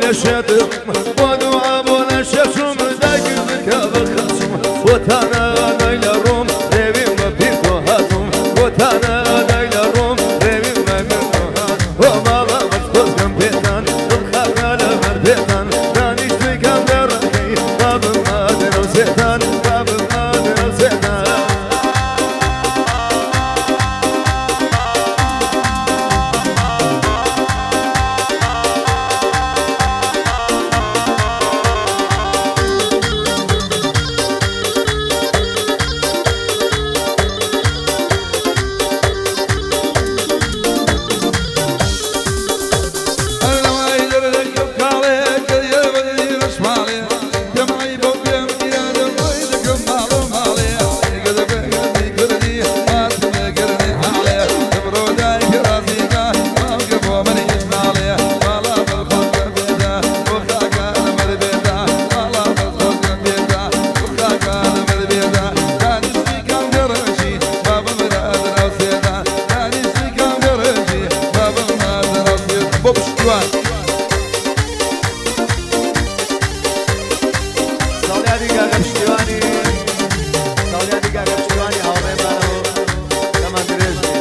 لە شێتم بۆ دوعا بۆ لە شێشم دایکی زرکە بەخەسم بۆ تانە دای لە ڕۆم ڕێویم بە پیر تۆ هاتم بۆ تانە دای لە ڕۆم ڕێویم بە پیر تۆ هاتم بۆ ماڵە بەس خۆزگەم پێتان دڵخاکە لەبەر پێتان دانیشتووی کام گەڕەکەی بابم ئادرە و سێتان بابم ئادرە و سێتان. بۆ پشتیوان. ساڵیادی گاگە پشتیوانی، ساڵیادی گاگە پشتیوانی هاوڕێمانەوە تەمان درێژ بێ.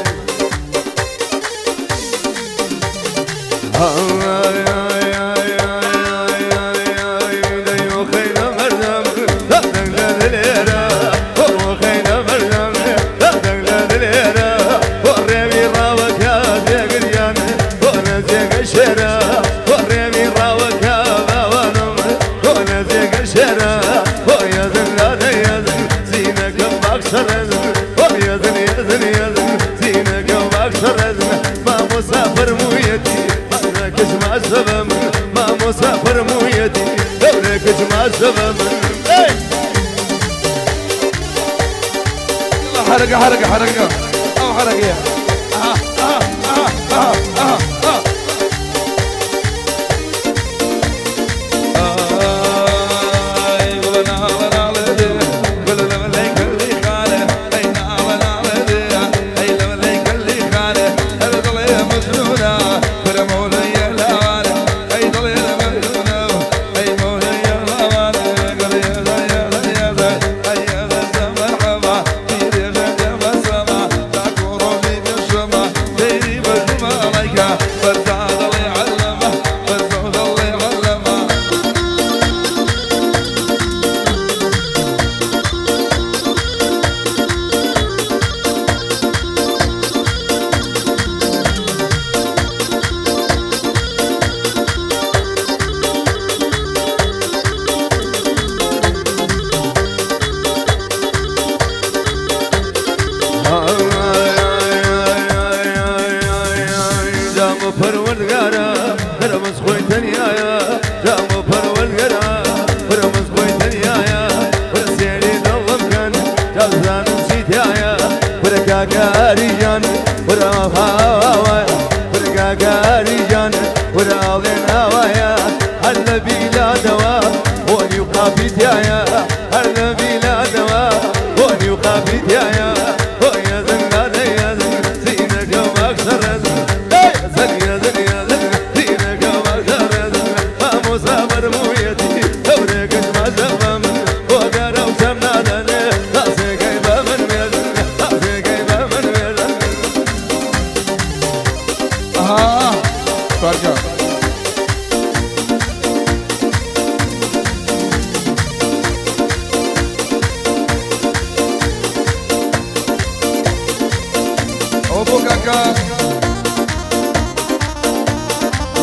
مامۆستا فەرموویەتی دەورێ کچ ماسەبە من. حركة حركة حركة أو حركة آه آه آه آه آه آه. پەروەردگارە هەرمز خۆی تەنیایە جام و پەروەردگارە هەرمز خۆی تەنیایە پرسێری دڵم بکەن جازانم چی تایە وەرە کاکاری گیان وەرە هاوایە وەرە کاکاری گیان وەرە ئاڵێن ئاوایە هەر لە بیلادەوە هۆنی و قاپی تایە هەر لە بیلادەوە هۆنی و قاپی تایە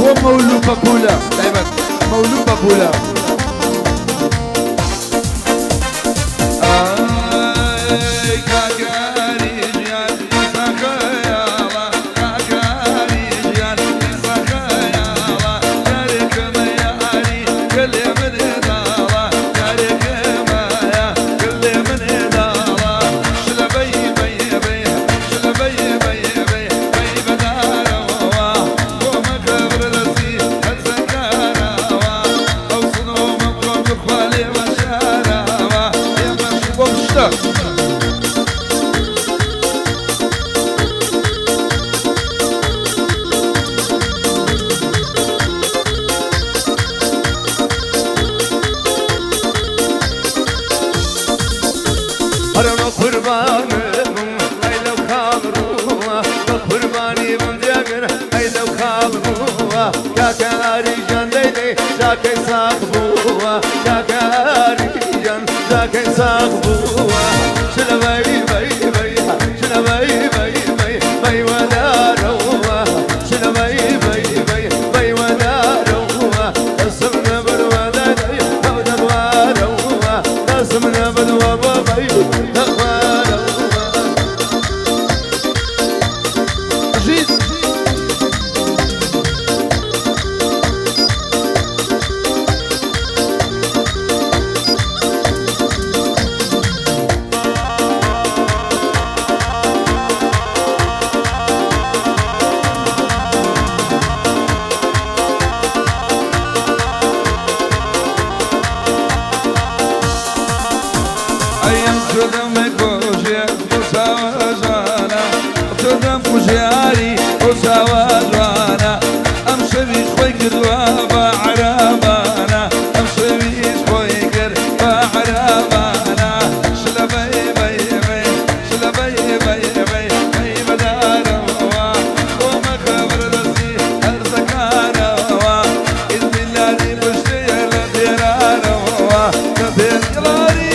هو مولود بابولا دايما مولود بابولا. تۆ دەم کوژێ ئەو چاوە جوانە، تۆ دەم کوژیاری ئەو چاوە جوانە. ئەم شەویش خۆی کردووە بە عەرەبانە، ئەم شەویش خۆی کرد بە عەرەبانە. شلە بەی بەی بەی، شلە بەی بەی بەی بەی بەدارەوە، خۆمە خەبەر دەستی هەرزەکانەوە، ئیزمیلانی پشتەیە لە پێرانەوە، لە پێرانی.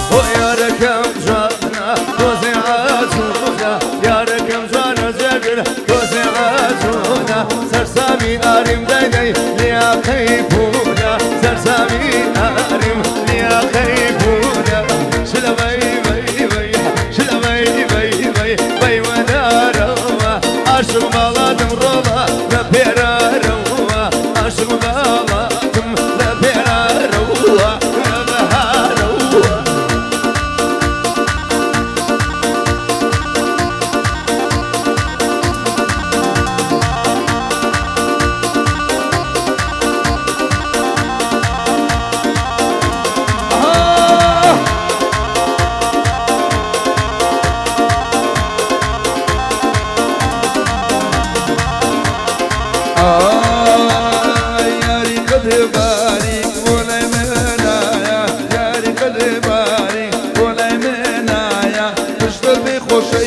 بۆ یارەکەم جوانە تۆزێ عاجوونە، یارەکەم جوانە جێگر تۆزێ عاجوونە، سەرسامی ئاریم دەدەی لیاقەی پوونە، سەرسامی ئاریم لیاقەی پوونە. شلە بەی بەی بەی، شلە بەی بەی بەی بەی وەدارەوە، عاشق باڵاتم ڕۆڵە لە پێرارەوە، عاشق باڵاتم لە پێرارەوە، لە بەهارەوە. یاری قەدێ باریک بۆ لای منایە، یاری قەدێ باریک بۆ لای منایە، پشتت بێ خۆشە.